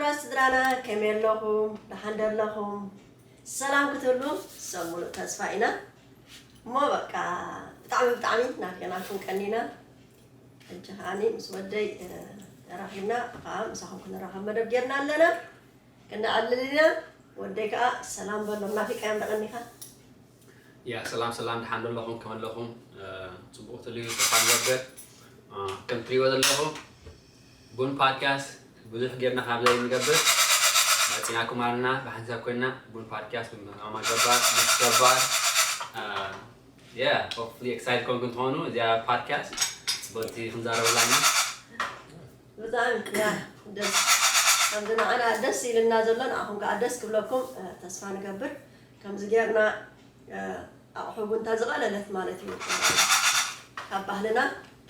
ክቡራት ስድራና፣ ከመይ ኣለኹም? ደሓን ዶ ኣለኹም? ሰላም ክትብሉ ሰብ ሙሉእ ተስፋ ኢና። እሞ በቃ ብጣዕሚ ብጣዕሚ ናፍቀናኩም ቀኒና። ሕጂ ከዓኒ ምስ ወደይ፣ እ፣ ተራኺብና፣ ከዓ ምሳኹም ክንራኸብ መደብ ጌርና ኣለና። ክንዕልል ኢና። ወደይ ከዓ ሰላም በሎም። ናፊቀዮም ዶ ቀኒኻ? ያ ሰላም ሰላም፣ ደሓን ዶ ኣለኹም? ከመይ ኣለኹም? እ፣ ጽቡቕ ትልዩ፣ ጽቡቕ ንገብር። እ፣ ከም ትሪእዎ ዘለኹም ቡን ፓድካስት ብዙሕ ጌርና ካብ ዘይንገብር መጺናኩም ኣለና። ብሓንሳብ ኮይና ቡን ፓድካስት ብማማ ገባር ምስ ገባር፣ እ፣ ያ ሆፕፉሊ ኤክሳይትድ ኮንኩም ትኾኑ። እዚኣ ፓድካስት ጽቡቕቲ ክንዛረበላ ኢና። ብጣዕሚ ያ ደስ ከምዚ ንዓና ደስ ኢልና ዘሎ ንዓኹም ከዓ ደስ ክብለኩም፣ እ፣ ተስፋ ንገብር። ከምዚ ጌርና፣ እ፣ ኣቑሑ እውን እንተ ዝቐለለት ማለት እዩ። ካብ ባህልና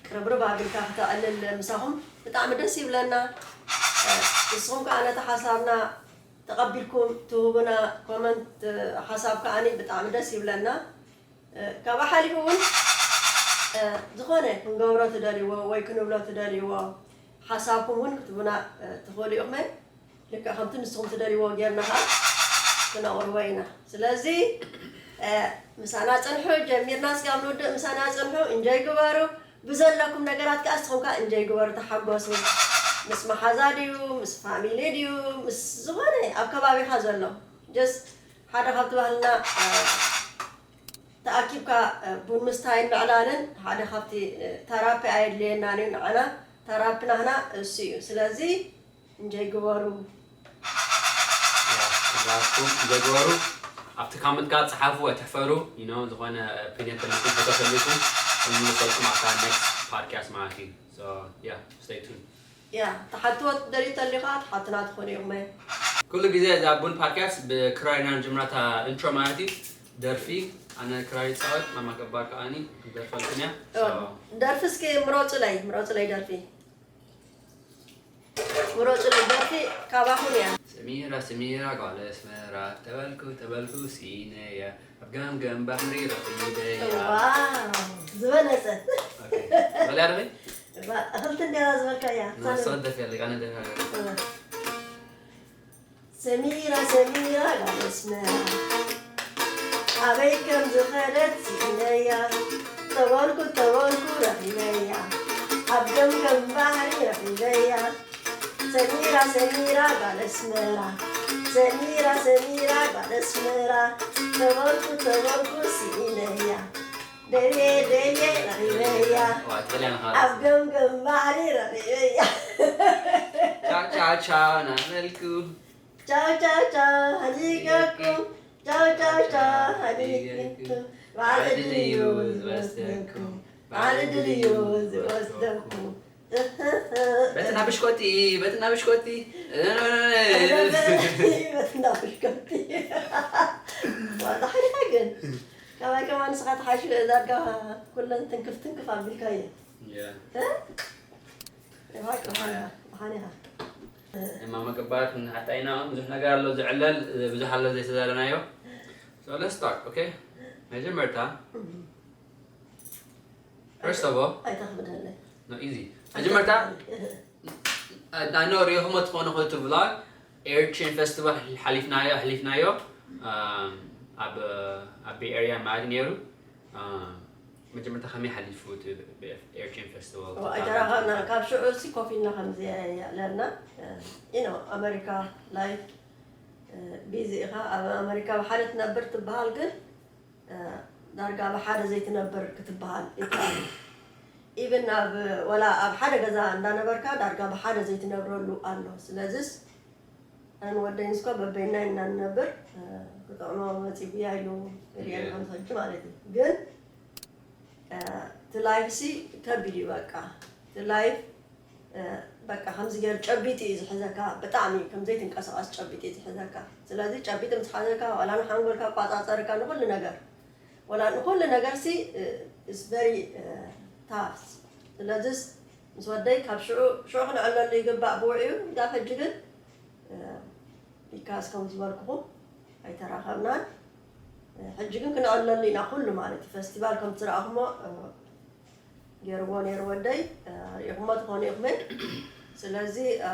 ቅርብርብ ኣቢልካ ክተዕልል ምሳኹም ብጣዕሚ ደስ ይብለና። እ፣ ንስኹም ከዓ ነቲ ሓሳብና ተቐቢልኩም ትህቡና ኮመንት፣ እ፣ ሓሳብ ከዓኒ ብጣዕሚ ደስ ይብለና። እ፣ ካብኡ ሓሊፉ እውን፣ እ፣ ዝኾነ ክንገብሮ ትደልይዎ ወይ ክንብሎ ትደልይዎ ሓሳብኩም እውን ክትቡና፣ እ፣ ትኽእሉ ኢኹም። ልክዕ ከምቲ ንስኹም ትደልይዎ ጌርና ኸዓ ክነቕርቦ ኢና። ስለዚ፣ እ፣ ምሳና ጽንሑ፣ ጀሚርና እስካብ ንውድእ ምሳና ጽንሑ፣ ኢንጆይ ግበሩ። ብዘለኩም ነገራት ከኣ ንስኹም ከኣ ኢንጆይ ግበሩ፣ ተሓጎሱ። ምስ መሓዛ ድዩ፣ ምስ ፋሚሊ ድዩ፣ ምስ ዝኾነ ኣብ ከባቢኻ ዘሎ። ጀስት ሓደ ካብቲ ባህልና፣ እ፣ ተኣኪብካ፣ እ፣ ቡን ምስታይን ምዕላልን ሓደ ካብቲ፣ እ፣ ተራፒ ኣየድልየናን እዩ። ንዓና ተራፒ ናህና እሱ እዩ። ስለዚ ኢንጆይ ግበሩ። ያ፣ ኩላትኩም ኢንጆይ ግበሩ። ኣብቲ ካመንት ከዓ ጸሓፉ፣ ኣይትሕፈሩ። You know፣ ዝኾነ ኦፒንየን ተሊኩም፣ ሕቶ ተሊኩም፣ ክንምልሰልኩም ኣብታ ኔክስት ፓድካስት ማለት እዩ። So፣ ያ፣ stay tuned። ያ፣ ትሓትዎ ትደልዩ ተሊኻ ትሓቱና ትኾኑ ኢኹም። ኩሉ ግዜ እዛ ቡን ፓድካስት ብክራር ኢና ንጅምራ፣ እታ ኢንትሮ ማለት እዩ። ደርፊ፣ ኣነ ክራር ይጻወት፣ ማማ ገባር ከዓኒ ደርፈልክን እያ። So፣ ደርፊ እስኪ ምረጹለይ፣ ምረጹለይ ደርፊ። ምረጹለይ ደርፊ ካባኹም እያ። ሰሚራ ሰሚራ ጓል ኣስመራ፣ ተበልኩ ተበልኩ ሲነያ፣ ኣብ ገምገም ባሕሪ ረኺበያ። ዋው፣ ዝበለጸ። ኦኬ፣ በል ያረበይ። ባ-፣ ክልተ እንዲያ ዝበልካያ። ና፣ እሷ ደርፊ ኣለካ፣ ኣነ ደርፊ ኣለካ። ሰሚራ ሰሚራ ጓል ኣስመራ፣ ኣበይ ከም ዝኸደት ስኢነያ፣ ተበልኩ ተበልኩ ረኺበያ፣ ኣብ ገምገም ባሕሪ ረኺበያ። ሰሚራ ሰሚራ ጓል ኣስመራ፣ ሰሚራ ሰሚራ ጓል ኣስመራ፣ ተበልኩ ተበልኩ ስኢነያ፣ ደልየ ደልየ ረኺበያ፣ ዋ፣ ትበልያ ንኻ። ኣብ ገምገም ባሕሪ ረኺበያ። ቻው ቻው ቻው፣ ናበልኩ። ቻው ቻው ቻው፣ ሃዲገኩም። ቻው ቻው ቻው፣ ሃዲገኩም። በዓል ዕድል እዩ ዝወስደኩም። በዓል ዕድል እዩ ዝወስደኩም። በትና ብሽኮቲ፣ በትና ብሽኮቲ። በትና ብሽኮቲ። ዋላ ሓሊኻ ግን። ካባይ ከማን ንስኻ ትሓሽ ዳርጋ ኩለን ትንክፍ ትንክፍ ኣቢልካዮ። ያ። እ? ይብሃቅ፣ ይብሃቅ፣ ብሓኒኻ። እማመ ገባር ክንሓታ ኢና። ብዙሕ ነገር ኣሎ ዝዕለል፣ ብዙሕ ኣሎ ዘይተዛረናዮ። So let's start, okay? መጀመርታ፣ first of all፣ ኣይተኽብደለይ። No, easy። መጀመርታ፣ I know ሪኢኹሞ ትኾኑ እቲ vlog፣ ኤርትሪን ፌስቲቫል ሓሊፍናዮ፣ ኣሕሊፍናዮ፣ ኣም፣ ኣብ፣ ኣብ ቤይ ኤርያ ማለት ነይሩ። ኣም፣ መጀመርታ ከመይ ሓሊፉ እቲ ኤርትሪን ፌስቲቫል? እዎ፣ ኣይተራኸብና። ካብ ሽዑ እሲ ኮፍ ኢልና ከምዚ የዕለልና። እ፣ you know፣ ኣመሪካ ላይፍ፣ እ፣ ቢዚ ኢኻ። ኣብ ኣመሪካ ብሓደ ትነብር ትበሃል፣ ግን፣ እ፣ ዳርጋ ብሓደ ዘይትነብር ክትበሃል ይከኣል። ኢቭን ኣብ፣ ወላ ኣብ ሓደ ገዛ እንዳነበርካ ዳርጋ ብሓደ ዘይትነብረሉ ኣሎ። ስለዚስ ኣነን ወደይን እስኳ በበይንና ኢና ንነብር፣ እ፣ ክጥዕሞ መጺጉያ ኢሉ ይርእየኒ ከም ሕጂ ማለት እዩ። ግን፣ እ፣ እቲ ላይፍ ሲ ከቢድ እዩ በቃ። እቲ ላይፍ፣ እ፣ በቃ ከምዚ ገይሩ ጨቢጡ እዩ ዝሕዘካ፣ ብጣዕሚ ከም ዘይትንቀሳቐስ ጨቢጡ እዩ ዝሕዘካ። ስለዚ ጨቢጡ ምስ ሓዘካ፣ ዋላ ንሓንጎልካ ይቆጻጸረካ፣ ንኹሉ ነገር፣ ዋላ ንኹሉ ነገር ሲ፣ እ፣ it's very፣ እ፣ tough። ስለዚስ ምስ ወደይ ካብ ሽዑ፣ ሽዑ ክንዕለሉ ይግባእ ብውዕዩ፣ እንዳ ሕጂ ግን፣ እ፣ ቢካዝ ከም ዝበልኩኹም ኣይተራኸብናን። እ፣ ሕጂ ግን ክንዕለሉ ኢና ኩሉ ማለት እዩ። ፈስቲቫል ከም ዝረኣኹሞ፣ እ፣ ገይርዎ ነይሩ ወደይ፣ እ፣ ሪኢኹሞ ትኾኑ ኢኹም። ስለዚ፣ እ፣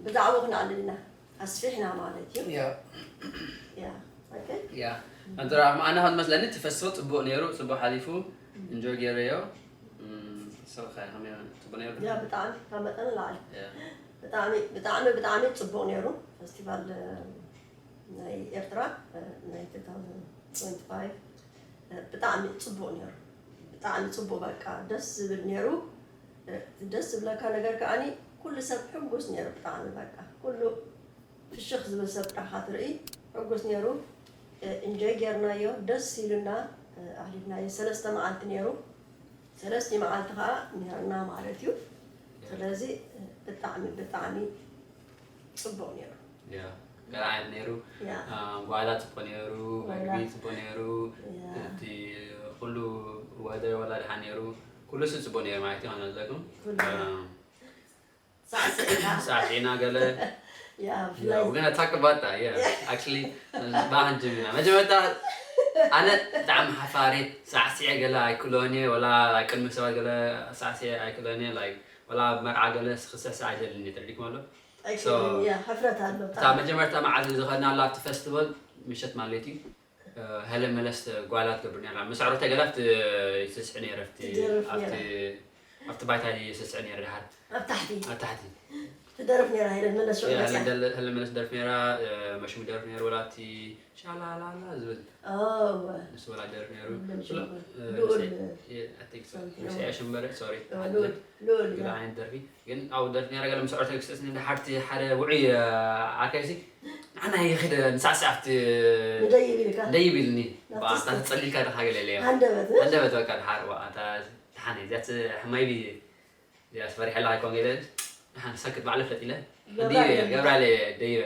ብዛዕባኡ ክነዕልል ኢና ኣስፊሕና ማለት እዩ። Yeah. Yeah. Okay. Yeah. ኣንተ ኣነ ከም መስለኒ እቲ ፈስቲቫል ጽቡቅ ነይሩ፣ ጽቡቅ ሓሊፉ፣ ኢንጆይ ገይረዮ። እም፣ ሰው ከ ከመይ ጽቡቅ ነይሩ? ያ ብጣዕሚ ካብ መጠን ንላዕሊ Yeah. ብጣዕሚ ብጣዕሚ ብጣዕሚ ጽቡቅ ነይሩ። ፈስቲቫል ናይ ኤርትራ ናይ two thousand twenty-five ብጣዕሚ ጽቡቅ ነይሩ። ብጣዕሚ ጽቡቅ፣ በቃ ደስ ዝብል ነይሩ። ደስ ዝብለካ ነገር ከዓኒ ኩሉ ሰብ ሕጉስ ነይሩ ብጣዕሚ፣ በቃ ኩሉ ፍሽኽ ዝብል ሰብ ጥራኻ ትርኢ። ሕጉስ ነይሩ። ኢንጆይ ጌርናዮ፣ ደስ ኢሉና ኣሕሊፍናዮ። ሰለስተ መዓልቲ ነይሩ። ሰለስቲ መዓልቲ ከዓ ነይርና ማለት እዩ። ስለዚ ብጣዕሚ ብጣዕሚ ጽቡቅ ነይሩ። Yeah. ገለ ዓይነት ነይሩ። Yeah. ኣም፣ ጓላ ጽቡቅ ነይሩ፣ ጓላ። መግቢ ጽቡቅ ነይሩ። Yeah. እቲ ኩሉ ወደር ወላ ድሓን ነይሩ። ኩሉ ሱ ጽቡቅ ነይሩ ማለት እዩ። ከመለኩም ኩሉ። ሳዕስዕና። ሳዕሲዕና ገለ Yeah, Yeah, we're gonna talk about that. Yeah, actually, ባህን ጅምና መጀመርታ ኣነ ብጣዕሚ ሓፋሪ፣ ሳዕሲዐ ገለ ኣይክሎን እየ፣ ወላ ኣብ ቅድሚ ሰባት ገለ ሳዕሲዐ ኣይክሎን እየ። Like ወላ ኣብ መርዓ ገለ ክስዕስዕ ኣይደልን እየ። ተረዲእኩም ኣሎ? ኣይክእልን እያ፣ ሕፍረት ኣሎ እታ ብጣዕሚ። መጀመርታ መዓልቲ ዝኸድናላ ኣብቲ ፈስቲቫል ምሸት ማለት እዩ። እ፣ ሄለን መለስ ጓላ ትገብር ነራ። ምስ ኣዕሩኽተይ ገለ ኣብቲ ይስስዕ ነይረ፣ ኣብቲ ትደርፍ ኣብቲ ነራ። ኣብቲ ባይታ ይስስዕ ነይረ። ድሓር ኣብ ታሕቲ ኣብ ታሕቲ ትደርፍ ነራ። ሄለን መለስ ሽዑ ያ፣ መፅያ። ሄለን ደር- ሄለን መለስ ደርፍ ነይራ። እ፣ መሽሙ ደርፍ ነይሩ፣ ወላ እቲ ሻላላላ ዝብል Oh, ንሱ ወላ ደርፍ ነይሩ። ሄለን ስለ- መለስ እ፣ ልኡል ሴ- የ- I think so። Something ምስ else። ያሽ እምበር፣ ሶሪ። እ፣ ልኡል ልኡል ገለ ያ። ዓይነት ደርፊ ግን ኣብኡ ደርፍ ነይራ። ገለ ምስ ኣዕሩኽተይ ክስዕስዕ ነይረ። ድሓር እቲ ሓደ ውዑይ፣ እ፣ ዓርካይሲ ንዓና ይኽደ ንሳዕስዕ ኣብቲ ንደይብ ኢልካ። ደይብ ኢልኒ። ናብቲ በኣታ ስቴጅ። ተጸሊልካ ድኻ ገለ ኢለዮ። ሃንደበት፣ እ? ሃንደበት በቃ ድሓር፣ ዋ፣ ኣታ ድሓን እያ። እዚኣ ስ-፣ ሕማይ ብየ። እዚኣ ስፈሪሐ ኣለኻ ኣይኮን ገለ። ድሓን ሰክት ባዕለ ፈጢለ። ገብራ ደይበ፣ ደይበ። ገብራ ደይበ።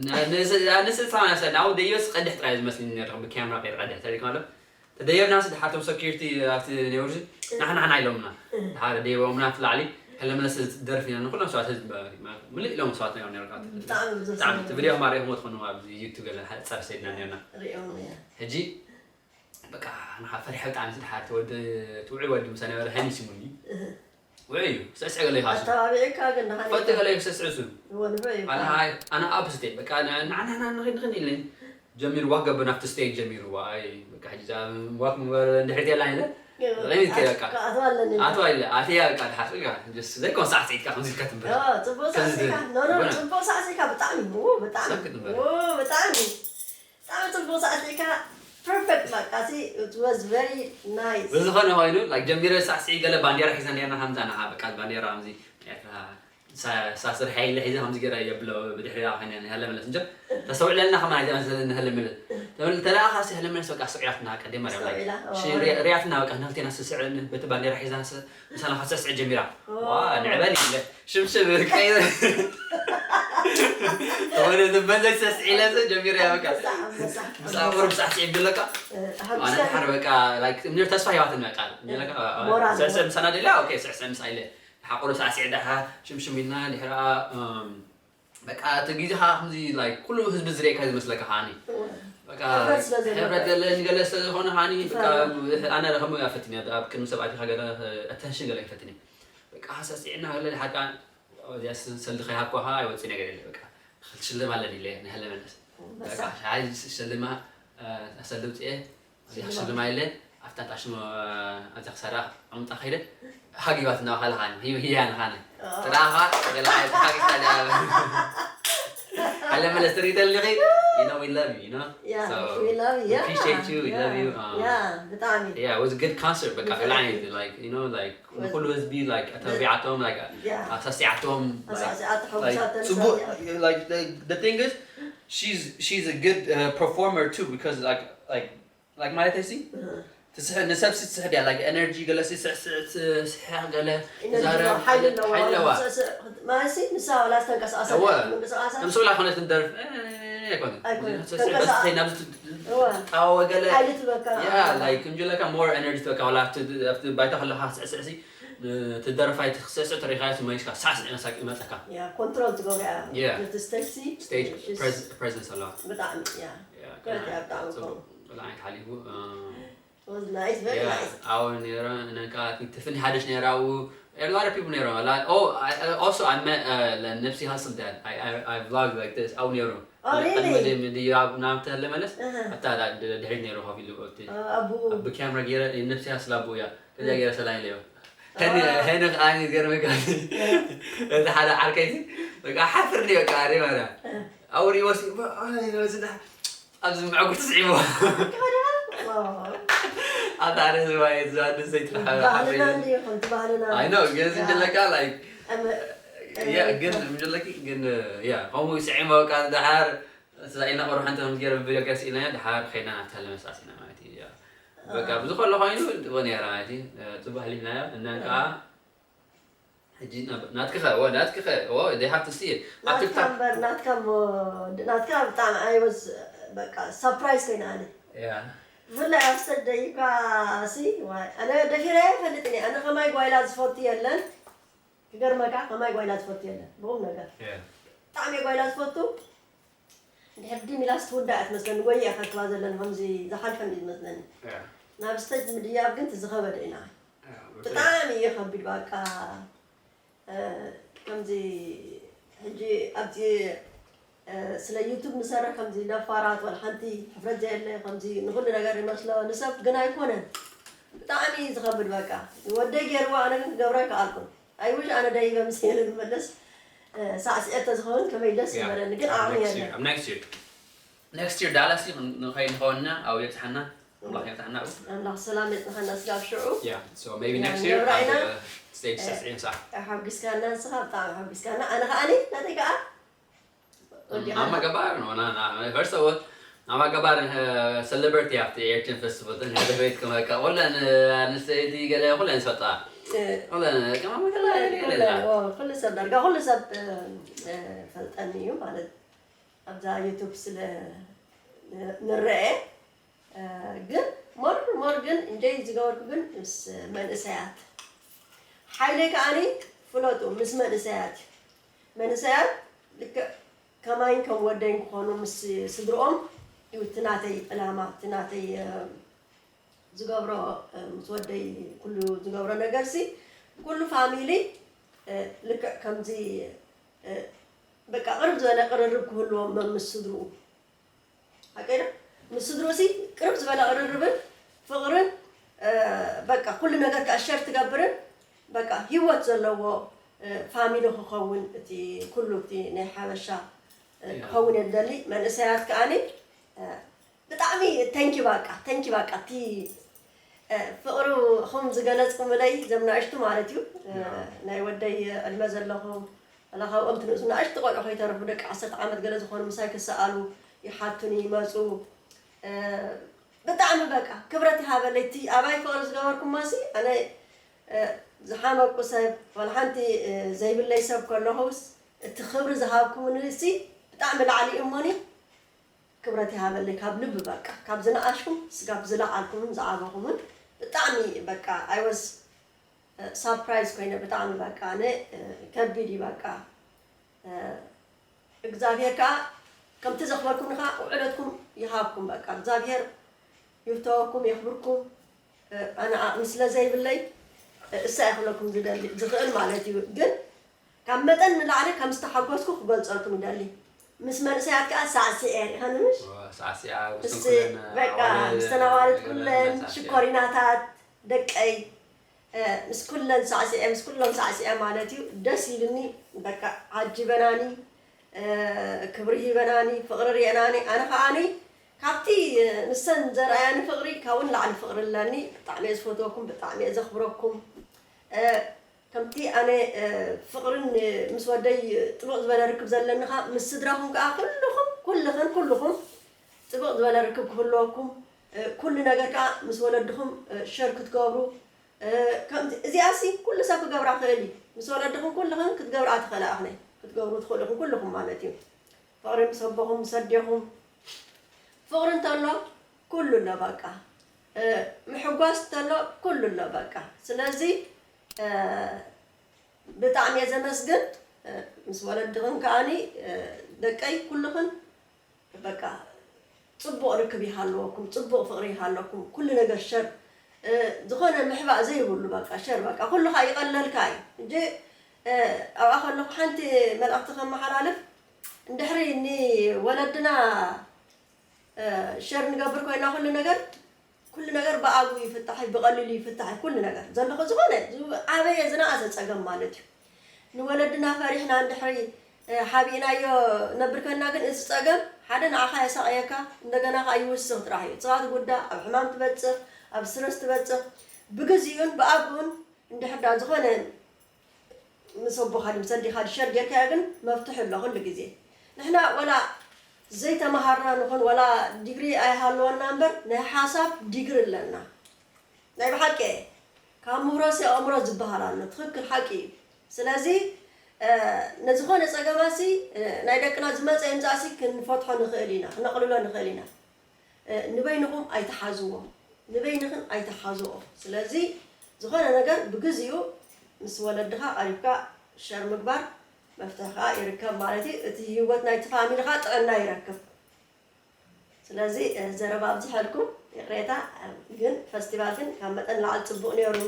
ን-፣ ንስ-፣ ንስ-፣ ሰማንያ ሰነ፣ ኣብኡ ደይበስ ቀድሕ ጥራይ ዝመስልኒ ነርኹም፣ ብካሜራ ከይትቐድሕ ተሪድኩም ኣሎ። ተደየብናስ ድሓር ቶም ሰኪሪቲ ኣብቲ ኔውርስ፣ ንሕና፣ ንሕና ኢሎምና። ድሓር ደይቦምና ኣብቲ ላዕሊ፣ ከለመለስ ደርፊ ኢና፣ ንኩሎም ሰባት ህዝቢ፣ ምልእ ኢሎም ሰባት እዮም ነይሮም። ብጣዕሚ ብዙሕ ብጣዕሚ፣ ሰብ እቲ ቪድዮ ማርኢኹም ትኾኑ ኣብዚ ዩቱብ ገለ ሓጻር ሰይድና ነርና። ሪኦም እያ። ሕጂ፣ በቃ፣ ንኻ ፈሪሐ ብጣዕሚ፣ ድሓር እቲ ወዲ፣ እቲ ውዑይ ወዲ ምሳ ነበረ፣ ሃኒ ስሙኒ። ውዑይ እዩ፣ ስዕስዕ ገለ ይኻሱ። ኣተባቢዕካ ግን ደሓን ፈቲ ኢልካ። ገለ ይስዕስዕ እሱ። እወ፣ ንፉዕ እዩ። ኣነ ሃይ፣ ኣነ ኣብ ስቴጅ፣ በቃ፣ ን-፣ ንዓና፣ ንዓና፣ ንኽድ፣ ንኽድ ኢለን። ጀሚሩ ዋክ ገበና ኣብቲ ስቴጅ ጀሚሩ፣ ኣይ፣ በቃ፣ ሕጂ እዛ ዋክ ምበር እንድሕር የላ ኢለ። ሪሚት ከ በቃ። ኣትዋ ኣለኒ። ኣትዋ ኢለ፣ ኣትያ በቃ፣ ድሓር ኢልካ፣ just ዘይኮን ሳዕስዒትካ ከምዚ ኢልካ ትንበር። ኦ፣ ጽቡቅ ከምዚ ሳዕሲዕካ። ድ-፣ ኖ፣ ኖ፣ በና። ጽቡቅ ሳዕሲዕካ ብጣዕሚ። ኦ፣ ብጣዕሚ። ሰክት ንበር። ኦ፣ ብጣዕሚ። ብጣዕሚ ጽቡቅ ሳዕሲዕካ። ፐርፌክት በቃ፣ ሲ፣ it was very nice። ብዝኾነ ኮይኑ፣ like፣ ጀሚረ ሳዕስዒ ገለ ባንዴራ ሒዛ ነርና፣ ከምዛ ንዓ በቃ ባንዴራ ከምዚ ኤርትራ ሳ-፣ ሳ ስርሐ ኢለ ሒዘ ከምዚ ገይረ የብሎ ብድሕሪኣ ኮይነ ንሃለ መለስ እንጀ ተስተውዕለልና ከማን ኣይተመሰለን ንሃለ መለስ። ተመል-፣ ተለኣኻ ሲ ሃለ መለስ በቃ ስዑያትና ቀደም ማርያም ላይ። ኣስተውዒላ፣ ኦ፣ ሺ ሪኣ-፣ ሪኣትና በቃ ንክልቴና ስስዕን በቲ ባንዴራ ሒዛ ስ-፣ ምሳና ክትሰስዕ ጀሚራ። ኦ። ዋ፣ ንዕበል ኢለ። ሽምሽም ቀይረ። ወደ ዝበለ ሰስዒለ ጀሚራ በቃ። ኣንበሳ፣ ኣንበሳ፣ ምስ ኣእምሮ ብሳዕስዕ ይብለካ። እ፣ ኣነ ሓጉስካ ድሓር በቃ፣ like፣ እምኒ ተስፋ ሂባትኒ በቃ። ይብለካ፣ ኣ፣ ኣ፣ ሞራል። ሰ-፣ ሰ-፣ ምሳና ደልያ፣ ኦኬ፣ ሰ-፣ ሰ-፣ ምሳ ኢለ። ሓቁሩ ሳዕስዕ ደሓ፣ ሽምሽም ኢልና፣ ድሕሪ፣ ኣ፣ እም፣ በቃ፣ እቲ ግዜ ከዓ ከምዚ፣ like፣ ኩሉ ህዝቢ ዝርእየካ ዝመስለካ ከዓኒ። በቃ፣ ሕብረት ስለ ዘለዎ። ሕብረት ዘለኒ ገለ ስለ ዝኾነ ከዓኒ፣ በቃ፣ ይፈርሕ። ኣነ ከም እያ ፈትኒ፣ ኣብ ቅድሚ ሰብ ኣቲኻ ገለ፣ ኣተንሽን ገለ ይፈትኒ። በቃ፣ ሳዕስዕና ገለ፣ ሓቃ፣ እዚኣ ስ-፣ ሰልዲ ከይሃብኳ ከዓ ኣይወፅእ ነገር የለ፣ በቃ። ክትሽልም ኣለኒ ኢለ፣ ንሃለ መለስ። በሳ። በቃ፣ ሻሂ ሽልማ፣ እ፣ ኣሰልም ፅኤ፣ እዚኣ ሽልማ ኢለ፣ ኣብታ ታሽሞ፣ ኣብዛ ክሳዳ ኣምጣ ከይደ፣ ሃጊባት እናባኸለ ኻነ፣ ሂ-፣ ሂያ ንኻነ። ኦ። ጥራኻ፣ ገለ ዓይነት ሓቂፍካ ዲያ። ሃለ መለስ ትርኢ ተለኺ፣ you know, we love you, you know? Yeah, So, we love you. we appreciate you, we love you, um, Yeah, ብጣዕሚ። Yeah, it was a good concert, በቃ፣ We ገለ thank ዓይነት፣ you. like, you know, like፣ Was ንኩሉ ህዝቢ፣ like፣ the- ኣተባቢዓቶም፣ like፣ Yeah። ኣሳሲዓቶም፣ like፣ ኣሳሲዓት፣ like፣ ሕጉሳት ጽቡቅ፣ ተነሳሲዖም። like, the, the thing is, she's, she's a good, uh, performer too, because, like, like, like፣ ማለት ሲ፣ እህ። ትስሕ-፣ ንሰብ ሲ ትስሕድ እያ፣ like፣ ኤነርጂ ገለ ሲ ስሕ-፣ ስሕ-፣ ስሕ-፣ ስሕ-፣ ገለ ኢነርጂ ዛረብ ኣለዋ፣ ሓይሊ ኣለዋ። ሓይሊ ኣለዋ። ስዕ-፣ ስዕ-፣ ማለት ሲ፣ ንሳ ዋላ ዝተንቀሳቐሰት እወ። ምንቅስቓሳ ከምዚ ብላ ኮነት ትደርፍ፣ እ፣ ኣይኮነን። ኣይኮነን። ስሕ-፣ ስሕ-፣ ተንቀሳቐ-፣ ስሕ-፣ ናብ ዝት-፣ እወ። ጣወ ገለ፣ ሓይሊ ትበካ። ያ፣ like፣ እንጂ ለካ more energy ትበካ፣ ዋላ ኣብቲ፣ ኣብቲ ባይታ ከለኻ ስዕስዕ ሲ፣ እ፣ ትደርፍ ኣይትስዕስዕ ተሪኻ ሲ መሊስካ ሳዕስዕ መሳቂ ይመጸካ። ያ፣ ኮንትሮል ትገብሮ እያ። Yeah። ነቲ ስቴጅ ሲ፣ ስቴጅ ሽስ-፣ ፕሬዝ-፣ ፕሬዘንስ ኣለዋ። ብጣዕሚ፣ ያ። ያ፣ ኮነት እያ ብጣዕሚ ጽቡቅ፣ ከምኡ። ብላ ዓይነት ሓሊፉ፣ እ፣ Was nice, very ያ፣ nice። ኣብኡ ነይረ፣ ነንካ ትፍኒ ሓደሽ ነይራ ኣብኡ፣ A lot of people ነይሮም። A lot, oh, I, I- also I met uh, ነብሲ hustle dad. I, I, I vlogged like this. ኣብኡ ነይሩ። Oh, really? ቅድሚ ድያብ ናብ ተለመለስ Uh-huh. ኣታ ድሕሪት ነይሩ ከፊሉ ኣብቲ ኣቡ ብካሜራ ገይረ ነብሲ hustle ኣቡ እያ። ከዚያ ገይረ ሰላም ኢለዮ። ሄኒ ሄኒ ከዓኒ ገርመካ እቲ ሓደ ዓርከይቲ በቃ ሓፍርኒ በቃ ኣሪ ማርያ ኣብሪ ወሲ ኣብዚ ምዕጉርቲ ስዒቦ ኣታ ኣነ ዝባየ ዝባድስ ዘይትረሓ ባህልና እንዲኹም ባህልና I know ግን ዝንጀለካ like ኣመ- yeah ግን ዝንጀለኪ ግን yeah ከምኡ ስዒሞ በቃ ድሓር ስላ ኢና ቆርሓ እንተ ገይረ ብቪድዮ ከስኢልና ድሓር ከይና ናብታ ለመሳስ ኢና ማለት እዩ yeah በቃ ብዝኸሎ ኮይኑ ጥቡ ነራ ማለት እዩ ጽቡቅ ህሊፍናዮ እናን ከዓ ሕጂ ናብ- ናትኪ ኸ ወ ናትኪ ኸ ወ they have to see it ኣብ ናትካ ቲክቶክ እምበር ናትካ እሞ ናትካ ብጣዕሚ I was በቃ surprise ኮይነ ኣነ yeah ብፍላይ ኣብ ስተደይ እኳ ሲ ዋይ ኣነ ደፊረ ኣይፈልጥን እየ ኣነ ከማይ ጓይላ ዝፈቱ የለን ክገርመካ ከማይ ጓይላ ዝፈቱ የለን ብቁም ነገር yeah ብጣዕሚ እየ ጓይላ ዝፈቱ እንድሕር ድም ኢላስ ትውዳእ ትመስለኒ ወይ እያ ከትዋ ዘለን ከምዚ ዝሓልፈን እዩ ዝመስለኒ yeah ናብ ስተጅ ምድያብ ግን ትዝኸበደ ኢና yeah ብጣዕሚ እዩ ከቢድ በቃ እ፣ ከምዚ ሕጂ ኣብዚ እ፣ ስለ ዩቱብ ንሰርሕ ከምዚ ነፋራት ወላ ሓንቲ ሕፍረት ዘየለ ከምዚ ንኩሉ ነገር ይመስሎ ንሰብ ግን ኣይኮነን ብጣዕሚ እዩ ዝኸብድ በቃ ወደይ ገይርዋ ኣነ ግን ክገብሮ ኣይከኣልኩን I wish ኣነ ደይበ ምስ የለ ዝመለስ እ፣ ሳዕስዒ ተዝኸውን ከመይ ደስ Yeah. ዝበለኒ ግን ኣብ ዓቕሚ next የለን year ኣብ next year next year ዳላስ ንኸይንኸውንና ኣብኡ የብፅሓና ኣምላኽ የብፅሓና ኣብኡ ኣምላኽ ሰላም የፅንሓና ስጋብ ሽዑ yeah so maybe Yeah, next year ንብራይና። ኣብ stage ተስዒምሳ ሓጒስካና ንስኻ ብጣዕሚ ሓጒስካና ኣነ ከዓኒ ናተይ ከዓ ወዲኻ ማማ ገባር ነው ና ና first of all ማማ ገባር celebrity ኣብቲ ኤርትን festival ን ሓደ ቤት ከመካ ኩለን ኣንስተይቲ ገለ ኩለን ዝፈልጣ ኩለን ከማማ ገባር የለ ኩሉ ሰብ ዳርጋ ኩሉ ሰብ እ፣ እ፣ ፈልጠኒ እዩ ማለት ኣብዛ ዩቱብ ስለ ንረአ እ፣ ግን more more ግን እንጀይ ዝገበርኩ ግን ምስ መንእሰያት ሓይለይ ከዓኒ ፍለጡ ምስ መንእሰያት እዩ መንእሰያት ልክዕ ከማይን ከም ወደይን ክኾኑ ምስ ስድርኦም እዩ እቲ ናተይ ዕላማ እቲ ናተይ እ፣ ዝገብሮ እ፣ ምስ ወደይ ኩሉ ዝገብሮ ነገር ሲ ኩሉ ፋሚሊ እ፣ ልክዕ ከምዚ እ፣ በቃ ቅርብ ዝበለ ቅርርብ ክህልዎም መምስ ስድርኡ ሓቀይና ምስ ስድርኡ ሲ ቅርብ ዝበለ ቅርርብን ፍቕርን እ፣ በቃ ኩሉ ነገር ከዓ ሸር ትገብርን በቃ ህይወት ዘለዎ እ፣ ፋሚሊ ክኸውን እቲ ኩሉ እቲ ናይ ሓበሻ እ፣ Yeah. ክኸውን እየ ዝደሊ መንእሰያት ከዓኒ እ፣ ብጣዕሚ ተንኪ ባቃ ተንኪ ባቃ እቲ እ፣ ፍቕርኹም ዝገለጽኩምለይ ዘምናእሽቱ ማለት እዩ እ፣ Yeah. ናይ ወደይ ዕድመ ዘለኹም ኣላ ካብኦም ትንእሱ ንኣሽቱ ቆልዑ ከይተረፉ ደቂ ዓሰርተ ዓመት ገለ ዝኾኑ ምሳይ ክሰኣሉ ይሓቱኒ ይመፁ እ፣ ብጣዕሚ በቃ ክብረት ይሃበለይ እቲ ኣባይ ፍቕሪ ዝገበርኩማ ሲ ኣነ እ፣ ዝሓመቁ ሰብ ዋላ ሓንቲ እ፣ ዘይብለይ ሰብ ከለኹስ እቲ ክብሪ ዝሃብኩምኒ ሲ ብጣዕሚ ላዕሊ እዩ እሞኒ ክብረት ይሃበለይ ካብ ልቢ በቃ ካብ ዝነኣሽኩም ስጋብ ዝለዓልኩምን ዝዓበኹምን ብጣዕሚ በቃ I was surprise ኮይነ ብጣዕሚ በቃ ኣነ እ፣ ከቢድ እዩ በቃ እ፣ እግዚኣብሔር ከዓ ከምቲ ዘኽበርኩምኒ ከዓ ውዕለትኩም ይሃብኩም በቃ እግዚኣብሔር ይፍተወኩም የኽብርኩም እ፣ ኣነ ዓቕሚ ስለ ዘይብለይ እ፣ እሳ ይኽለኩም ዝደሊ ዝኽእል ማለት እዩ ግን ካብ መጠን ንላዕሊ ከም ዝተሓጎስኩ ክገልፀልኩም ይደሊ ምስ መንእሰያት ከዓ ሳዕስዐ ሪኢኻኒ ምሽ ሳዕሲያ ምስ በቃ ምስ ተናዋልት ኩለን ሽኮሪናታት ደቀይ እ፣ ምስ ኩለን ሳዕስዐ ምስ ኩሎም ሳዕስዐ ማለት እዩ ደስ ኢልኒ በቃ ዓጅበናኒ እ፣ ክብሪ ሂበናኒ ፍቕሪ ሪአናኒ ኣነ ከዓኒ ካብቲ እ፣ ንሰን ዘርኣያኒ ፍቕሪ ካብኡ ንላዕሊ ፍቕሪ ኣለኒ ብጣዕሚ እየ ዝፈትወኩም ብጣዕሚ እየ ዘኽብረኩም እ፣ ከምቲ ኣነ እ፣ ፍቕርን እ፣ ምስ ወደይ እ፣ ጥቡቕ ዝበለ ርክብ ዘለኒ ከዓ ምስ ስድራኹም ከዓ ኩልኹም ኩልኽን ኩልኹም ጥቡቕ ዝበለ ርክብ ክህልወኩም እ፣ ኩሉ ነገር ከዓ ምስ ወለድኹም እ፣ ሸር ክትገብሩ እ፣ ከምቲ እዚኣ ሲ ኩሉ ሰብ ክገብራ ክእል እዩ ምስ ወለድኹም ኩልኽን ክትገብራ ትኽእላ ኣኽለይ ክትገብሩ ትኽእሉ ኢኹም ኩልኹም ማለት እዩ ፍቕሪ ምስ ኣቦኹም ምስ ኣዴኹም ፍቕሪ እንተሎ ኩሉ ኣሎ በቃ እ፣ ምሕጓስ እንተሎ ኩሉ ኣሎ በቃ ስለዚ እ፣ ብጣዕሚ እየ ዘመስግን እ፣ ምስ ወለድኽን ከዓኒ እ፣ ደቀይ ኩልኽን በቃ ፅቡቕ ርክብ ይሃለወኩም ፅቡቕ ፍቕሪ ይሃለኩም ኩሉ ነገር ሸር ዝኾነ ምሕባእ ዘይብሉ በቃ ሸር በቃ ኩሉ ከዓ ይቐለልካ እዩ እንጂ ኣብኣ ከለኹ ሓንቲ መልእኽቲ ከመሓላልፍ እንድሕሪ ንወለድና ሸር ንገብር ኮይና ኩሉ ነገር ኩሉ ነገር ብኣግኡ ይፍታሕ ብቐሊሉ ይፍታሕ ኩሉ ነገር ዘለኹ ዝኾነ ዓበየ ዝነኣሰ ፀገም ማለት እዩ ንወለድና ፈሪሕና እንድሕሪ ሓቢእናዮ ነብር ኮይና ግን እዚ ፀገም ሓደ ንዓኻ የሳቕየካ እንደገና ከዓ ይውስኽ ጥራሕ እዩ ንስኻ ትጉዳእ ኣብ ሕማም ትበፅሕ ኣብ ስትረስ ትበፅሕ ብግዚኡን ብኣግኡን እንድሕር ዳ ዝኾነ ምስ ኣቦኻ ድምሰ ኣዴኻ ድሸር ጌርካዮ ግን መፍትሒ ኣሎ ኩሉ ግዜ ንሕና ወላ ዘይተምሃርና ንኹን ወላ ዲግሪ ኣይሃለወና እምበር ናይ ሓሳብ ዲግሪ ኣለና ናይ ብሓቂ ካብ ምሁሮስ ኣእምሮ ዝበሃል ኣሎ ትኽክል ሓቂ እዩ ስለዚ ንዝኾነ ፀገማሲ ናይ ደቅና ዝመፀ ይምፃእሲ ክንፈትሖ ንኽእል ኢና ክነቕልሎ ንኽእል ኢና ንበይንኹም ኣይትሓዝዎ ንበይንኽን ኣይትሓዝኦ ስለዚ ዝኾነ ነገር ብግዚኡ ምስ ወለድኻ ቀሪብካ ሸር ምግባር መፍትሒ ከዓ ይርከብ ማለት እዩ እቲ ህይወት ናይቲ ፋሚሊ ከዓ ጥዕና ይረክብ ስለዚ ዘረባ ኣብዚሐልኩም ይቅሬታ ግን ፈስቲቫል ግን ካብ መጠን ላዕሊ ፅቡቅ ነይሩ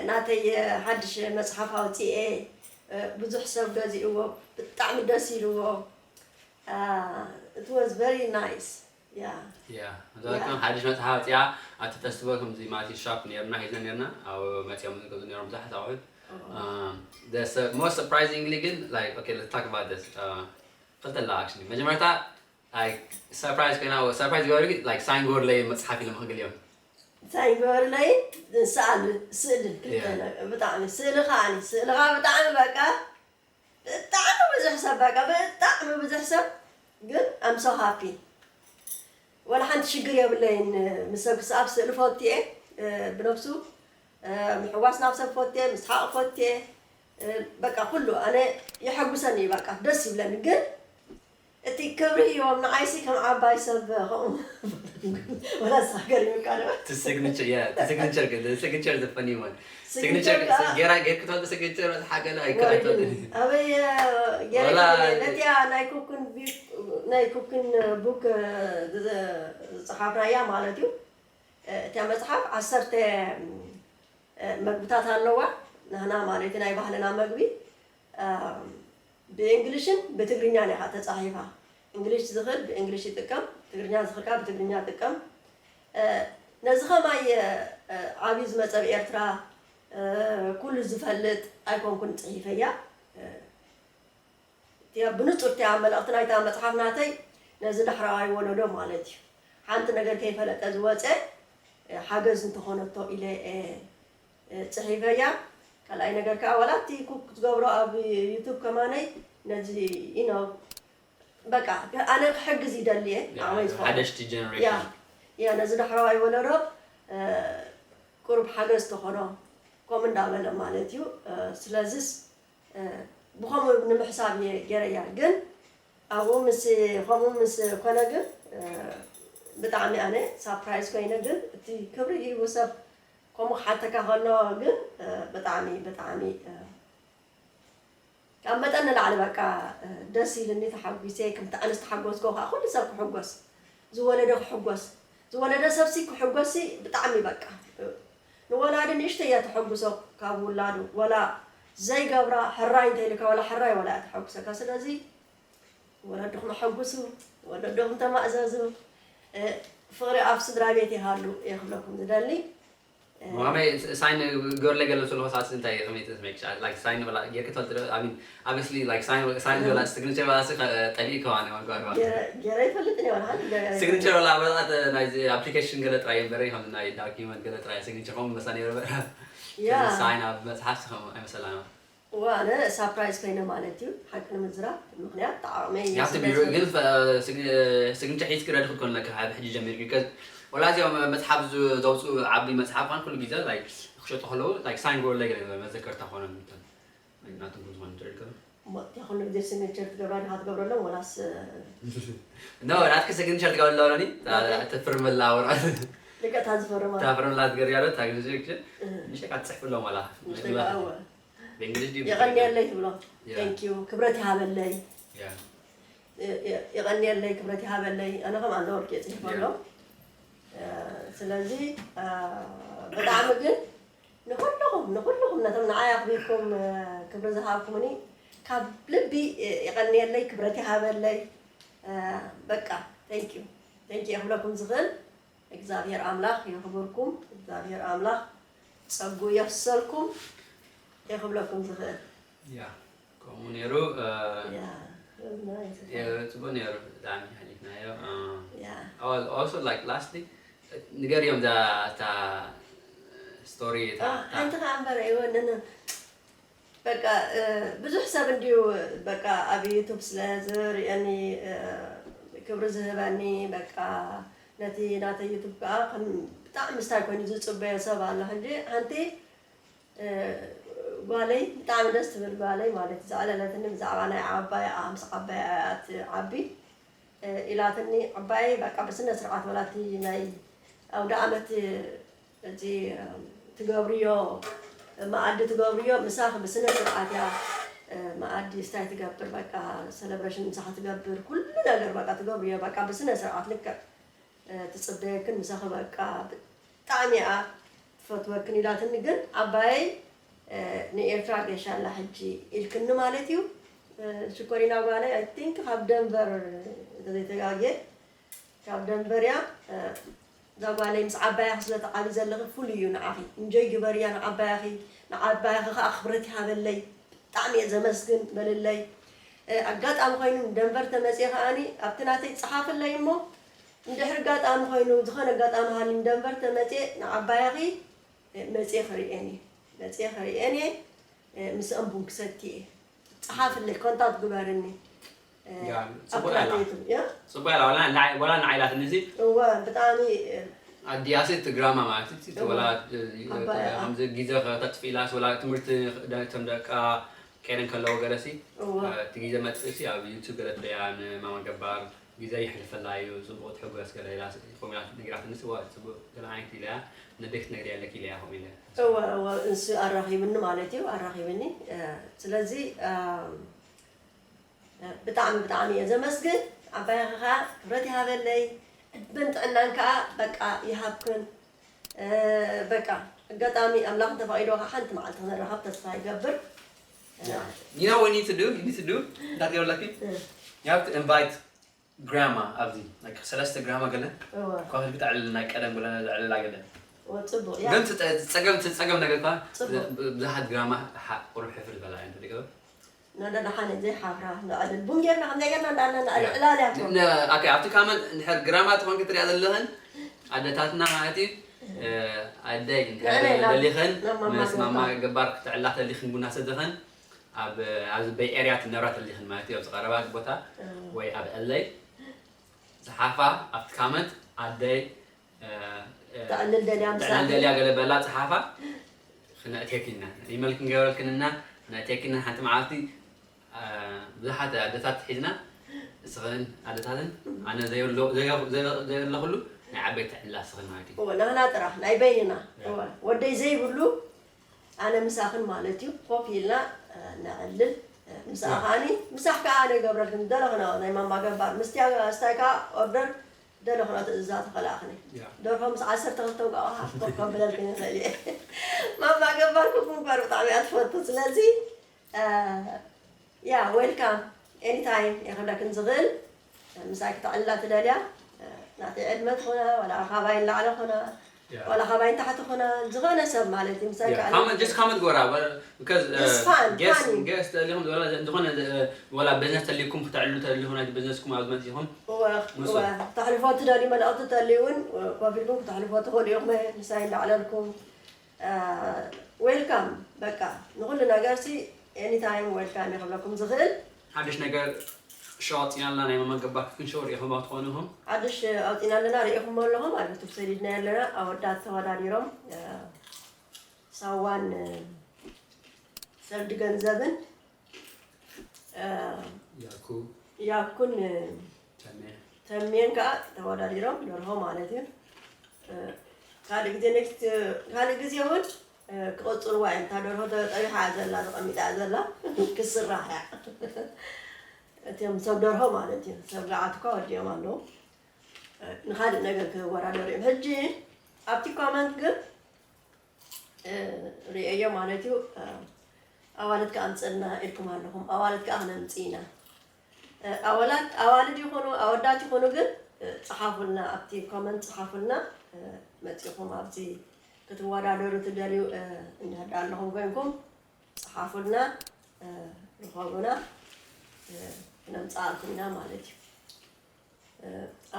ናተይ ሓድሽ መፅሓፍ ኣውፅኤ ብዙሕ ሰብ ገዚእዎ ብጣዕሚ ደስ ኢልዎ it was very nice yeah ያ መዛረብኩም ሓድሽ መፅሓፍ ኣውፅኣ ኣብቲ ፈስቲቫል ከምዚ ማለት ሻፕ ነርና ሒዝና ነርና ኣብ መፅኦም ዝገዙ ነሮም ብዙሓት ኣቑሑት the most surprisingly ግን like okay let's talk about this ክልተ ላ actually መጀመርታ like surprise ኮይና surprise ገበሩ like ሳይን ገበሩለይ መፅሓፍ ኢሎም ክግልዮም ሳይን ገበሩለይ ሰኣል ስእሊ ብጣዕሚ ስእሊ ከዓ ስእሊ ከዓ ብጣዕሚ በቃ ብጣዕሚ ብዙሕ ሰብ በቃ ብጣዕሚ ብዙሕ ሰብ ግን I'm so happy ወላ ሓንቲ ሽግር የብለይን ምስ ሰብ ክስኣብ ስእሊ ፈቱ እየ ብነብሱ ምሕዋስ ናብ ሰብ ፈቱ እየ ምስሓቕ ፈቱ እየ በቃ ኩሉ ኣነ የሐጉሰኒ እዩ በቃ ደስ ይብለኒ ግን እቲ ክብሪ ሂቦም ንዓይሲ ከም ዓባይ ሰብ ከምኡ ወላ ሳገር ይምቃ ዶ እቲ signature yeah እቲ signature ግን the signature the funny one signature ገራ ጌር ክትወልድ signature ሓገለ ኣይከኣተል ኣበይ ገራ ነቲያ ናይ ኩክን ናይ ኩክን ቡክ ዝፀሓፍናያ ማለት እዩ እቲያ መፅሓፍ ዓሰርተ መግብታት ኣለዋ ናህና ማለት ናይ ባህልና መግቢ ብእንግሊሽን ብትግርኛን እያ ተፃሒፋ እንግሊሽ ዝኽእል ብእንግሊሽ ይጥቀም ትግርኛ ዝኽእል ከዓ ብትግርኛ ይጥቀም ነዚ ከማይ ዓብዩ ዝመፀ ብኤርትራ ኩሉ ዝፈልጥ ኣይኮንኩን ፅሒፈያ እቲያ ብንፁር እቲያ መልእኽቲ ናይታ መፅሓፍ ናተይ ነዚ ዳሕረዋይ ወለዶ ማለት እዩ ሓንቲ ነገር ከይፈለጠ ዝወፀ ሓገዝ እንተኾነቶ ኢለ ፅሒፈያ ካልኣይ ነገር ከዓ ዋላ እቲ ኩክ ዝገብሮ ኣብ ዩቱብ ከማነይ ነዚ ኢኖ በቃ ኣነ ክሕግዝ ይደሊ እየ ዓቕመይ ዝኸውን ሓደሽቲ ጀነሬሽን ያ ነዚ ዳሕረዋይ ወለዶ ቁሩብ ሓገዝ ተኾኖ ከምኡ እንዳበለ ማለት እዩ ስለዚስ ብኸምኡ ንምሕሳብ እየ ገይረያ ግን ኣብኡ ምስ ከምኡ ምስ ኮነ ግን ብጣዕሚ ኣነ ሳፕራይዝ ኮይነ ግን እቲ ክብሪ ሂቡ ሰብ ከምኡ ክሓተካ ከሎ ግን ብጣዕሚ ብጣዕሚ ካብ መጠን ንላዕሊ በቃ ደስ ኢልኒ ተሓጒሰ ከምቲ ኣነ ዝተሓጎስኮ ከዓ ኩሉ ሰብ ክሕጎስ ዝወለደ ክሕጎስ ዝወለደ ሰብሲ ክሕጎሲ ብጣዕሚ በቃ ንወላዲ ንእሽተይ እያ ተሐጉሶ ካብ ውላዱ ወላ ዘይገብራ ሕራይ እንተኢልካ ወላ ሕራይ ወላ እያ ተሐጉሰካ ስለዚ ወለድኹም ኣሐጉሱ ወለድኹም ተማእዘዙ ፍቕሪ ኣብ ስድራ ቤት ይሃሉ እየ ክብለኩም ዝደሊ ማመይ ሳይን ገርለ ገለ ስለ ሆሳስ እንታይ ከመይ ተስመክ like ሳይን ወላ ጌርክ ትፈልጥ ዶ I mean obviously like ሳይን ሳይን ወላ signature ወላ ሲ ጠሊ ከዋነ ወላ ገረ ይፈልጥ ነው ወላ signature ወላ ወላ ናይ application ገለ ጥራይ እምበር ይሆን ናይ document ገለ ጥራይ signature ሆም መሳኒ ይረበ ያ ሳይን ኣብ መጽሓፍ ስኸም ኣይመሰላና እዋ ኣነ ሳፕራይዝ ኮይነ ማለት እዩ ሓቂ ንምዝራብ ምክንያት ተዓቕመይ You have to be real ግን ስግንጨ ሒዝኪ ረዲ ክትኮን ኣለካ ካብ ሕጂ ጀሚርኪ ከ ወላ እዚኦም መፅሓፍ ዘውፅኡ ዓቢ መፅሓፍ ኳን ኩሉ ግዜ like ክሸጡ ከለዉ like ሳይን ጎለ ገለ መዘከርታ ኮነ ናትኩም ዝኾነ ትሪድ ከ እሞ እቲያ ኩሉ ግዜ ሲግኔቸር ትገብራ ዲኻ ትገብረሎም ወላስ no ናትኪ ሲግኒቸር ትገብሪ ኣለኒ ትፍርምላ ወረቐት ልቀታ ዝፈርማ ታፍርምላ ትገርያ ዶ ታግዚ ንሸካ ትፅሕፍሎም ዋላ ምሽ ተጋወ ብእንግሊሽ ድዩ የቐንየለይ ትብሎ Yeah. thank you ክብረት ይሃበለይ Yeah. የቐንየለይ ክብረት ይሃበለይ ኣነ ከም ኣንደ ወርቂ የፅሕፈሎም ስለዚ ብጣዕሚ ግን ንኩልኹም ንኩልኹም ነቶም ንዓይ ኣኽቢርኩም ክብሪ ዝሃብኩምኒ ካብ ልቢ የቐንየለይ፣ ክብረት ይሃበለይ። በቃ thank you thank you የኽብለኩም ዝኽእል እግዚኣብሔር ኣምላኽ የኽብርኩም። እግዚኣብሔር ኣምላኽ ጸጉ የፍሰልኩም። የኽብለኩም ዝኽእል። ያ ከምኡ ነይሩ። ጽቡቅ ነይሩ። ብጣዕሚ ሓሊፍናዮ። Also like lastly ንገርዮም እታ ስቶሪ። ሓንቲ ከዓ እምበር ኣይወንን። በቃ ብዙሕ ሰብ እንዲዩ በቃ ኣብ ዩቱብ ስለ ዝርእየኒ ክብሪ ዝህበኒ በቃ ነቲ ናተይ ዩቱብ ከዓ ከም ብጣዕሚ ስታይ ኮይኑ ዝፅበዮ ሰብ ኣሎ። ሕጂ ሓንቲ ጓለይ ብጣዕሚ ደስ ትብል ጓለይ ማለት ዘዕለለትኒ ብዛዕባ ናይ ዓባያ ምስ ዓባያ እያ ትዓቢ ኢላትኒ። ዓባየይ በቃ ብስነ ስርዓት ወላቲ ናይ ኣውደ ዓመት እቲ ትገብርዮ መኣዲ ትገብርዮ ምሳኺ ብስነ ስርዓት እያ መኣዲ ስታይ ትገብር በቃ ሰለብሬሽን ምሳኺ ትገብር ኩሉ ነገር በቃ ትገብርዮ በቃ ብስነ ስርዓት ልክዕ ትፅበየክን ምሳኺ በቃ ብጣዕሚ እያ ትፈትወክን ኢላትኒ። ግን ዓባየይ ንኤርትራ ገሻ ኣላ ሕጂ ኢልክኒ ማለት እዩ። ሽኮሪና ጓለይ I think ካብ ደንቨር እንተዘይተጋግየ ካብ ደንቨር እያ። እዛ ጓለይ ምስ ዓባያኺ ስለ ትዓቢ ዘለኺ ፍሉይ እዩ ንዓኺ። እንጆይ ግበርያ ንዓባያኺ። ንዓባያኺ ከዓ ክብረት ይሃበለይ። ብጣዕሚ እየ ዘመስግን በልለይ። ኣጋጣሚ ኮይኑ ንደንቨር ተመፅየ ከዓኒ ኣብቲ ናተይ ፀሓፍለይ እሞ እንድሕር ኣጋጣሚ ኮይኑ ዝኾነ ኣጋጣሚ ሃልዩ ንደንቨር ተመፅየ ንዓባያኺ መፅየ ክርእየን እየ። መፅየ ክርእየን እየ። ምስአን ቡን ክሰቲ እየ። ፀሓፍለይ ኮንታክት ግበርኒ። ፅቡቅ ያላ ወላ ንዓይ ኢላትኒ እዚ እወ ብጣዕሚ ኣዲያሲ እቲ ግራማ ማለት እቲ ወላ ከምዚ ግዜ ከተጥፊላስ ወላ ትምህርቲ ከም ደቃ ከይደን ከለዎ ገለሲ እቲ ግዜ መጥፍእሲ ኣብ ዩቱብ ገለ ትሪያ ንማማ ገባር ግዜ ይሕልፈላ እዩ ፅቡቅ ትሕጎስ ገለ ኢላ ከምኡ ኢላ ነጊራትኒ ስዋ ፅቡቅ ገለ ዓይነት ኢለያ ነደይ ክትነግሪ ኣለኪ ኢለያ ከምኡ ኢለ እወ እወ እንሱ ኣራኺብኒ ማለት እዩ ኣራኺብኒ ስለዚ ብጣዕሚ ብጣዕሚ እየ ዘመስግን ዓባያኺ ከዓ ክብረት ይሃበለይ ዕድመን ጥዕናን ከዓ በቃ ይሃብክን በቃ ኣጋጣሚ ኣምላኽ እንተፈቒዶ ከዓ ሓንቲ መዓልቲ ክነራኸብ ተስፋ ይገብር You know what you need to do? You need to do? እንታይ ትገብር ኣለኪ? You have to invite grandma ኣብዚ like ሰለስተ grandma ገለ እወ ኮፍ ኢልኪ ተዕልል ናይ ቀደም ገለ ዘዕልላ ገለ እወ ፅቡቅ ያ ግን እቲ ፀ- እቲ ፀገም እቲ ፀገም ነገር እኳ ጽቡቅ። ብ- ብዙሓት grandma ሓ- ቁሩብ ሕፍር ዝበላ እየን ተደገበ ናዳ ደሓነ ዘይሓፍራ ንዕልል ቡን ጌርና ከምዘይ ጌርና እንዳና ንዕልል ዕላል ያኮ ነ- okay ኣብቲ comment እንድሕር grandma ትኾንኪ ትሪኣ ዘለኽን ኣደታትና ማለት እዩ ኣደይ እንተ ደሊኽን ምስ ማማ ገባር ክትዕላ ተሊኽን ቡና ሰተኽን ኣብ ኣብዚ በይ ኤርያ ትነብራ ተሊኽን ማለት እዩ ኣብዚ ቀረባ ቦታ ወይ ኣብ ኤለይ ዝሓፋ ኣብቲ ካመንት ኣደይ ተዕልል ደልያ ምሳሌ ተዕልል ደልያ ገለ በላ ጸሓፋ ክነእትየኪ ኢና ኢመል ክንገበረልክን እና ነእትየኪ ኢና ሓንቲ መዓልቲ ብዙሓት ኣደታት ሒዝና እስኽን ኣደታትን ኣነ ዘየለኹሉ ናይ ዓበይቲ ዕላ እስኽን ማለት እዩ። እወ ናህና ጥራሕ ናይ በይንና እወ ወደይ ዘይብሉ ኣነ ምሳኽን ማለት እዩ ኮፍ ኢልና ነዕልል ምሳኣ ከዓኒ ምሳሕ ከዓ ኣነ ይገብረልክን ዝደለኽንኦ ናይ ማማ ገባር ምስቲ ኣስታይ ከዓ ኦርደር ዝደለኽንኦ ትእዛዝ ከለኣኽኒ ደርሆ ምስ ዓሰርተ ክልተ እንቋቑሖ ኮፍ ከብለልክን ይኽእል እየ። ማማ ገባር ኩፍ ምግባር ብጣዕሚ እያ ትፈቱ ስለዚ Yeah, welcome. Anytime እየ ክብለክን ዝኽእል ምሳይ ክተዕልላ ትደልያ ናተይ ዕድመ ትኾና ዋላ ካባይ ንላዕሊ ኾና ዋላ ካባይ ንታሕቲ ኾና ዝኾነ ሰብ ማለት እዩ ምሳይ ክተዕልላ comment just comment ግበራ because It's fun, guest funny. guest ተሊኹም ወላ ዝኾነ ወላ business ተሊኩም ክተዕልሉ ተሊኹም ናይቲ businessኩም ኣብ መፂኹም እወ እወ ክተሕልፎ ትደልዩ መልእኽቲ ተልዩ እውን ኮፍ ኢልኩም ክተሕልፎ ትኽእሉ ኢኹም ምሳይ እንዳዕለልኩም Welcome በቃ ንኩሉ ነገር ሲ anytime welcome እየ ክብለኩም ዝክእል። ሓድሽ ነገር ሸው ኣውፂና ኣለና ናይ መመገብ ባክን ሸው ሪኢኹሞ ትኾኑ ኢኹም። ሓድሽ ኣውፂና ኣለና ሪኢኹሞ ኣለኹም ኣብ ዩቱብ ሰዲድናዮ ኣለና ኣወዳት ተወዳዲሮም ሳዋን ሰርዲ ገንዘብን ያኩን ተሜን ከዓ ተወዳዲሮም ደርሆ ማለት እዩ። ካልእ ግዜ ኔክስት ካልእ ግዜ እውን ክቐፅልዋ እዮም። እታ ደርሆ ተጠቢሓ እያ ዘላ ተቐሚጣ እያ ዘላ ክስራሕ እያ። እቲም ሰብ ደርሆ ማለት እዩ። ሰብ ገዓት እኳ ወዲኦም ኣለዉ። ንኻልእ ነገር ክወዳደሩ እዮም። ሕጂ ኣብቲ ኮመንት ግን ርእየዮ ማለት እዩ። ኣዋልድ ከኣምፀልና ኢልኩም ኣለኹም። ኣዋልድ ከኣ ክነምፅ ኢና። ኣዋላት ኣዋልድ ይኹኑ ኣወዳት ይኹኑ ግን ፀሓፉልና፣ ኣብቲ ኮመንት ፀሓፉልና። መፂኹም ኣብዚ ክትወዳደሩ ትደልዩ እንድሕር ኣለኹም ኮይንኩም ፀሓፉልና፣ ርኸቡና፣ ክነምፅኣልኩም ኢና ማለት እዩ።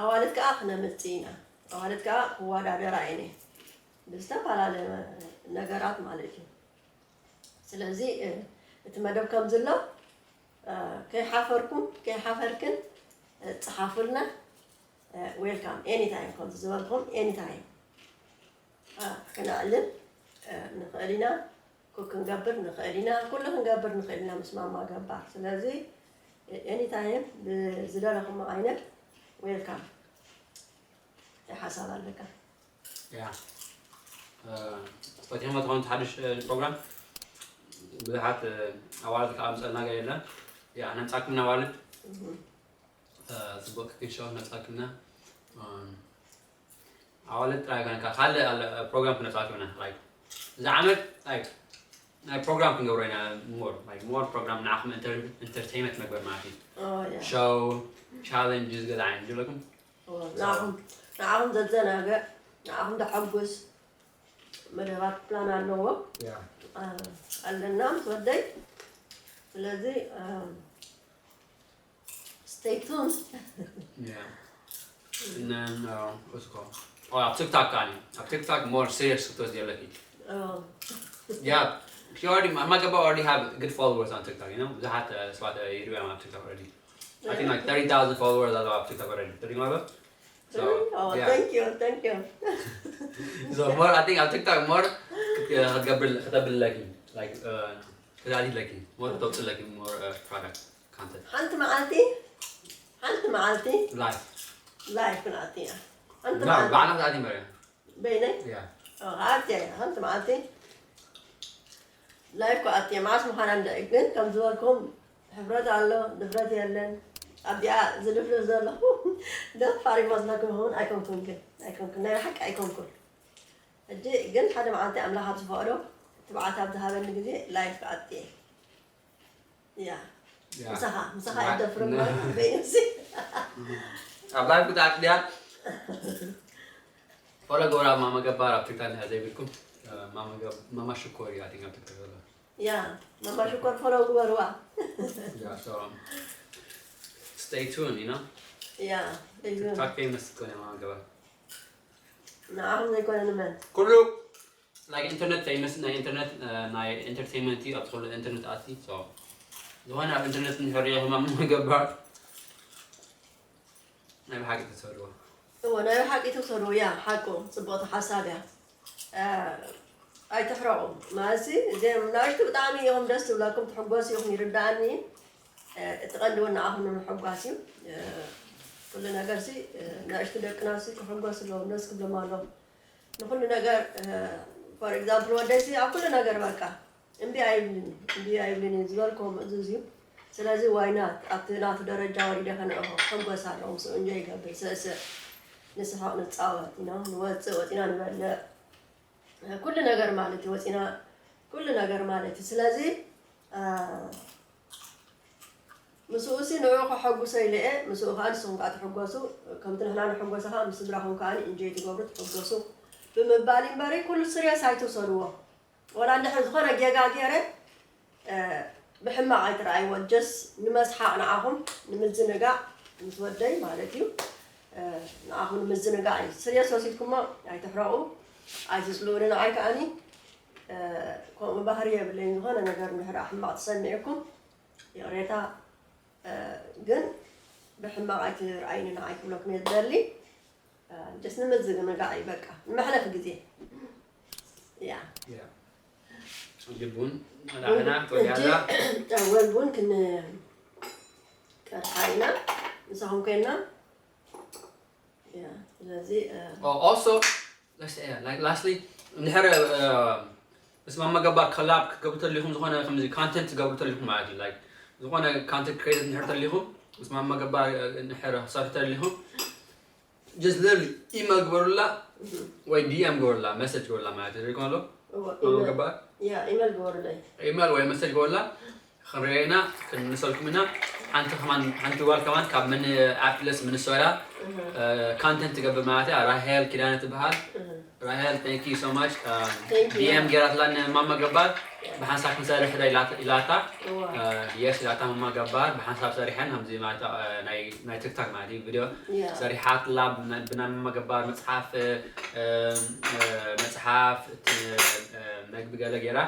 ኣዋልድ ከዓ ክነምፅእ ኢና። ኣዋልድ ከዓ ክወዳደራ እየን ብዝተፈላለየ ነገራት ማለት እዩ። ስለዚ እቲ መደብ ከም ዝሎ ከይሓፈርኩም ከይሓፈርክን ፀሓፉልና። ዌልካም ኤኒታይም ከም ዝበልኩም ኤኒታይም ክነዕልል ንኽእል ኢና። ኩክ ክንገብር ንኽእል ኢና። ኩሉ ክንገብር ንኽእል ኢና ምስ ማማ ገባር። ስለዚ ኤኒታይም ብዝደለኹም ዓይነት ዌልካም እንታይ ሓሳብ ኣለካ? ያ ስታቲማ ትኾን ሓድሽ ፕሮግራም ብዙሓት ኣዋልድ ከዓ ምፀልና ገ የለን። ያ ነምፃኩም ኣዋልድ ፅቡቅ ክንሸው ነፃክምና ኣዋልድ ጥራይ ኮንካ ካልእ ኣለ ፕሮግራም ክነፃክምና ላይክ እዚ ዓመት ላይክ ናይ ፕሮግራም ክንገብሮ ኢና። ሞር ላይክ ሞር ፕሮግራም ንዓኹም ኢንተርቴይንመንት መግበር ማለት እዩ። ሾው ቻለንጅስ ገዛ ዓይነት ይብለኩም። ንዓኹም ንዓኹም ዘዘናግዕ ንዓኹም ዘሐጉስ መደባት ፕላን ኣለዎ ያ ኣለና ምስ ወደይ። ስለዚ stay tuned. ያ እና what's it called? ኣብ ቲክቶክ ካኒ ኣብ ቲክቶክ ሞር ሲሪየስ ክትወስድ የለኪ። Yeah, she already, my, my girl already have good followers on TikTok, you know? ብዙሓት ሰባት ይሪኦም ኣብ TikTok already. I think like thirty thousand followers ኣለዋ ኣብ TikTok already. Thirty ማለት So, Oh, yeah. Thank you, thank you. So more, I think ኣብ TikTok more ክትገብር ከተብልለኪ like uh, ክትኣትይለኪ more ከተውፅለኪ more uh, product content. ሓንቲ መዓልቲ ሓንቲ መዓልቲ Live. ላይፍ ክንኣቲ ኢና። ሓንቲ ላ መዓልቲ ባዕላ ክትኣትይ መርያ. በይነይ Yeah. ኣቲ ሓንቲ መዓልቲ ላይፍ ክኣቲ እየ። መዓስ ምዃና እንድዒ ግን ከም ዝበልኩም ሕፍረት ኣሎ ድፍረት የለን። ኣብዚኣ ዝልፍልፍ ዘለኹ ደፋር ይመስለኩም ይኸውን ኣይኮንኩን ግን ኣይኮንኩን ናይ ብሓቂ ኣይኮንኩን። ሕጂ ግን ሓደ መዓልቲ ኣምላኽ ኣብ ዝፈቕዶ ትብዓት ኣብ ዝሃበኒ ግዜ ላይፍ ክኣቲ እየ። ያ Yeah. ምሳኻ ምሳኻ Right. ይደፍር ማለት በይነሲ ኣብ ላይፍ ክትኣትያ ፎሎ ገብራ ማማ ገባር ኣብ ትግራይ እንድሕር ዘይብልኩም ማማ ገብ- ማማ ሽኮር እያ ቲንጋ ኣብ ትግራይ ዘሎ ያ ማማ ሽኮር ፎሎ ግበርዋ። Yeah, so stay tuned, you know? ያ እዩ ቲክቶክ ፌመስ ትኮን እያ ማማ ገባር ንዓኹም ዘይኮነ ንመን ኩሉ ናይ ኢንተርነት ፌመስ ናይ ኢንተርነት ናይ ኢንተርቴይንመንት እዩ። ኣብ ዝኮነ ኢንተርነት ኣቲ so ዝኮነ ኣብ ኢንተርነት እንድሕር ሪኢኹም ማማ ገባር ናይ ብሓቂ ተሰድዎ እዎ ናይ ሓቂ ተሰሩ ያ ሓቁ ጽቡቕቲ ሓሳብ እያ። ኣይትሕረቑ ማለትሲ እዚኦም ናእሽቱ ብጣዕሚ ኢኹም ደስ ትብለኩም ትሕጎስ ኢኹም ይርዳእኒ። እቲ ቀንዲ እውን ንኣኹም ንምሕጓስ እዩ። ኩሉ ነገርሲ ናእሽቱ ደቅናሲ ክሕጎስ ኣለዎም ደስ ክብሎም ኣለዎም። ንኩሉ ነገር for example ወደይሲ ኣብ ኩሉ ነገር በቃ እምቢ ኣይብልን እምቢ ኣይብልን እዩ ዝበልኮ ምእዙዝ እዩ። ስለዚ why not ኣብቲ ናቱ ደረጃ ወሪደ ከነእኹ ክሕጎስ ኣለዎ ምስኡ እንጆ ይገብር ስእስእ ንስሕቕ ንፃወት ኢና ንወፅእ ወፂና ንበልዕ ኩሉ ነገር ማለት እዩ ወፂና ኩሉ ነገር ማለት እዩ ስለዚ ምስኡ ሲ ንዕኡ ከሐጉሶ ኢለ እየ ምስኡ ከዓ ንስኹም ከዓ ትሕጎሱ ከምቲ ንሕና ንሕጎሰ ከዓ ምስ ስድራኹም ከዓ እንጆይ ትገብሩ ትሕጎሱ ብምባል እምበሪ ኩሉ ስርየስ ኣይትውሰድዎ ወላ እንድሕር ዝኾነ ጌጋ ገይረ ብሕማቕ ኣይትረኣይዎ just ንመስሓቕ ንዓኹም ንምዝንጋዕ ምስ ወደይ ማለት እዩ ንዓኹም ንምዝንጋዕ እዩ ስርየስ ወሲድኩሞ ኣይትሕረቑ ኣይትፅልኡኒ ንዓይ ከዓኒ ከምኡ ባህሪ የብለይን ዝኾነ ነገር እንድሕር ሕማቕ ተሰሚዕኩም ይቕሬታ ግን ብሕማቕ ኣይትርኣይኒ ንዓይ ክብለኩም እየ ዝደሊ just ንምዝንጋዕ እዩ በቃ ንመሕለፊ ግዜ ያ ልቡን ዳሕና ተወዲኣላ ወል ቡን ክንቀርሓ ኢና ምሳኹም ኮይና ስለዚ also lastly እንድሕር ምስ ማማ ገባር ኮላብ ክገብሩ ተሊኹም ዝኾነ ከምዚ ኮንተንት ትገብሩ ተሊኹም ማለት እዩ like ዝኾነ ኮንተንት ክሬት እንድሕር ተሊኹም ምስ ማማ ገባር እንድሕር ክሰርሑ ተሊኹም just literally ኢመል ግበሩላ ወይ ዲኤም ግበሩላ፣ መሰጅ ግበሩላ ማለት እዩ። ሪኮ ኣሎ እዎ፣ ማማ ኢመል- ገባር ያ ኢመል ግበሩለይ። ኢመል ወይ መሰጅ ግበሩላ፣ ክንሪኦ ኢና፣ ክንምልሰልኩም ኢና። ሓንቲ ከማን ሓንቲ ጓል ከማን ካብ ምን ኣፕለስ ሚኒሶታ እህ፣ ኮንተንት ትገብር ማለት እያ፣ ራሄል ኪዳነ ትበሃል። እህ። ራሄል thank you so much። Thank you. ዲኤም ገይራትላ ንማማ ገባር ብሓንሳብ ክንሰርሕ ዶ ኢላት- ኢላታ እዋ። የስ ኢላታ። ማማ ገባር ብሓንሳብ ሰሪሐን ከምዚ ማለት እ፣ ናይ ናይ ቲክቶክ ማለት እዩ ቪድዮ ያ። ሰሪሓትላ ብና- ብናይ ማማ ገባር መፅሓፍ እ፣ እ፣ መፅሓፍ እቲ እ፣ መግቢ ገለ ገይራ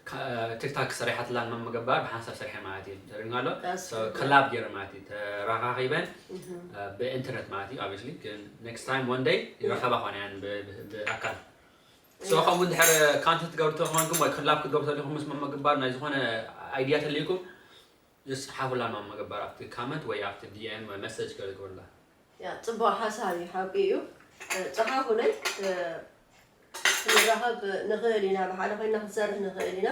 ካ- ቲክቶክ ሰሪሓትላ ንማማ ገባር ብሓንሳብ ሰሪሐን ማለት እዩ። ተሪኛ ኣሎ That's good. ኮላብ ገይረ ማለት እዩ ተራኻኺበን እህ፣ እ፣ ብኢንተርኔት ማለት እዩ። obviously ግን next time one day ይረኸባ ኾነ ያን ብ- ብ- ብኣካል so Yeah. ከምኡ እንድሕር ኮንተንት ትገብሩ ተኾንኩም ወይ ኮላብ ክትገብሩ ተሊኹም ምስ ማማ ገባር ናይ ዝኾነ ኣይድያ ተልይኩም just ሓፉላ ማማ ገባር ኣብቲ ኮመንት ወይ ኣብቲ ዲኤም ወይ መሰጅ ገለ ግበሩላ። ያ ጽቡቕ ሓሳብ እዩ፣ ሓቂ እዩ። እ፣ ጽሓፉለይ እ፣ ክንራኸብ ንኽእል ኢና፣ ብሓደ ኮይና ክንሰርሕ ንኽእል ኢና።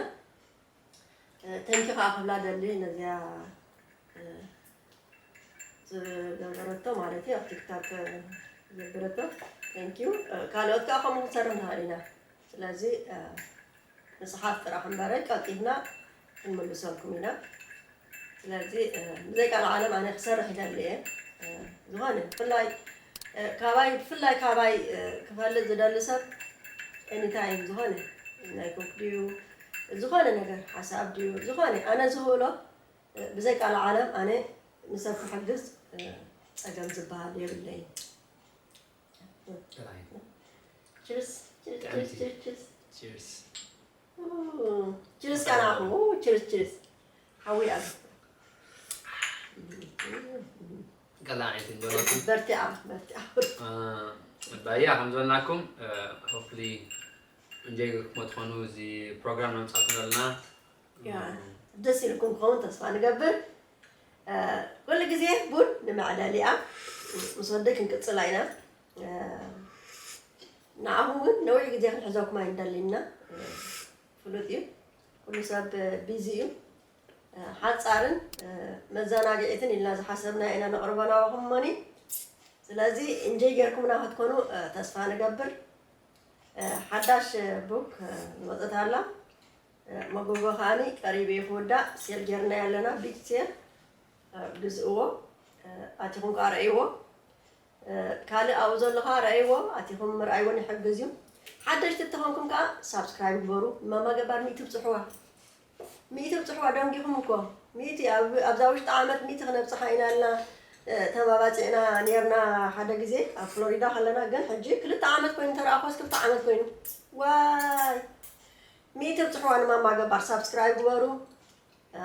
እ፣ ተንኪ ከዓ ክብላ ደሊ ነዚኣ እ፣ ዝገበረቶ ማለት እዩ ኣብ ቲክቶክ እ፣ ዘበረቶ። Thank you። እ፣ ካልኦት ከዓ ከምኡ ክንሰርሕ ንኽእል ኢና። ስለዚ እ፣ ምፅሓፍ ጥራሕ እምበረ ቀልጢፍና ክንምልሰልኩም ኢና። ስለዚ እ፣ ብዘይ ቃል ዓለም ኣነ ክሰርሕ ይደሊ እየ። እ፣ ዝኾነ ብፍላይ እ፣ ካባይ ብፍላይ ካባይ እ፣ ክፈልጥ ዝደሊ ሰብ ኤኒታይም ዝኾነ ናይ ኩክ ድዩ ዝኾነ ነገር ሓሳብ ድዩ ዝኾነ ኣነ ዝኽእሎ እ፣ ብዘይ ቃል ዓለም ኣነ ንሰብ ክሕግዝ እ፣ ፀገም ዝበሃል የብለይን። ችርስ ችርስ ጥዕምቲ። ችርስ ችርስ ቺርስ። ችርስ ካናኹ ችርስ ችርስ ሓዊ ኣብ ገላ ዓይነት እንበለኩም በርቲኣ በርቲኣ ባያ ከም ዝበልናኩም ሆፕሊ እንጀይ ክትኮኑ እዚ ፕሮግራም ነምፃኩም ዘለና ያ ደስ ኢልኩም ክኸውን ተስፋ ንገብር። እ፣ ኩሉ ግዜ ቡን ንመዕለሊኣ ምስ ወደይ ክንቅፅላ ኢና። እ፣ ንዓኹም እውን ነዊሕ ግዜ ክንሕዘኩም ኣይንደሊና። እ፣ ፍሉጥ እዩ፣ ኩሉ ሰብ ቢዚ እዩ። እ፣ ሓፃርን እ፣ መዘናግዒትን ኢልና ዝሓሰብና ኢና ነቕርቦ ናባኹም እሞኒ። ስለዚ እንጀይ ጌርኩምና ክትኮኑ እ፣ ተስፋ ንገብር። እ፣ ሓዳሽ እ፣ ቡክ እ፣ ዝወፀት ኣላ። መጎጎ ከዓኒ ቀሪቡ እዩ ክውዳእ። ሴል ጌርናዮ ኣለና፣ ቢግ ሴል። ግዝእዎ፣ ኣቲኹም ከዓ ረእይዎ። ካልእ ኣብኡ ዘሎ ከዓ ረእይዎ፣ ኣቲኹም ምርኣይ እውን ይሕግዝ እዩ። ሓደሽቲ እተኾንኩም ከዓ ሳብስክራይብ ግበሩ። ማማ ገባር ሚእቲ ብፅሕዋ፣ ሚእቲ ብፅሕዋ ደንጊኹም እኮ። ሚእቲ ኣብ- ኣብዛ ውሽጢ ዓመት ሚእቲ ክነብፅሓ ኢና ኢልና እ፣ ተባባፂዕና ነርና ሓደ ግዜ ኣብ ፍሎሪዳ ከለና። ግን ሕጂ ክልተ ዓመት ኮይኑ ተረኣኾስ ክልተ ዓመት ኮይኑ። ዋይ ሚእቲ ብፅሕዋ ንማማ ገባር ሳብስክራይብ ግበሩ። እ፣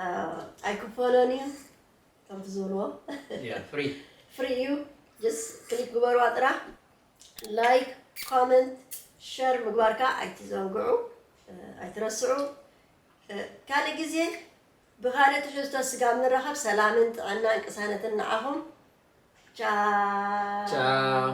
ኣይክፈሎን እዩ ከምቲ ዝብልዎ ፍሪ ፍሪ እዩ። ጀስ ክሊክ ግበርዋ ጥራሕ። ላይክ፣ ኮመንት፣ ሸር ምግባርካ ኣይትዘንግዑ፣ እ፣ ኣይትረስዑ። እ፣ ካልእ ግዜ ብኻልእ ትሕዝቶ ስጋብ ንራኸብ ሰላምን ጥዕናን ቅሳነትን ንዓኹም። ቻው። ቻው።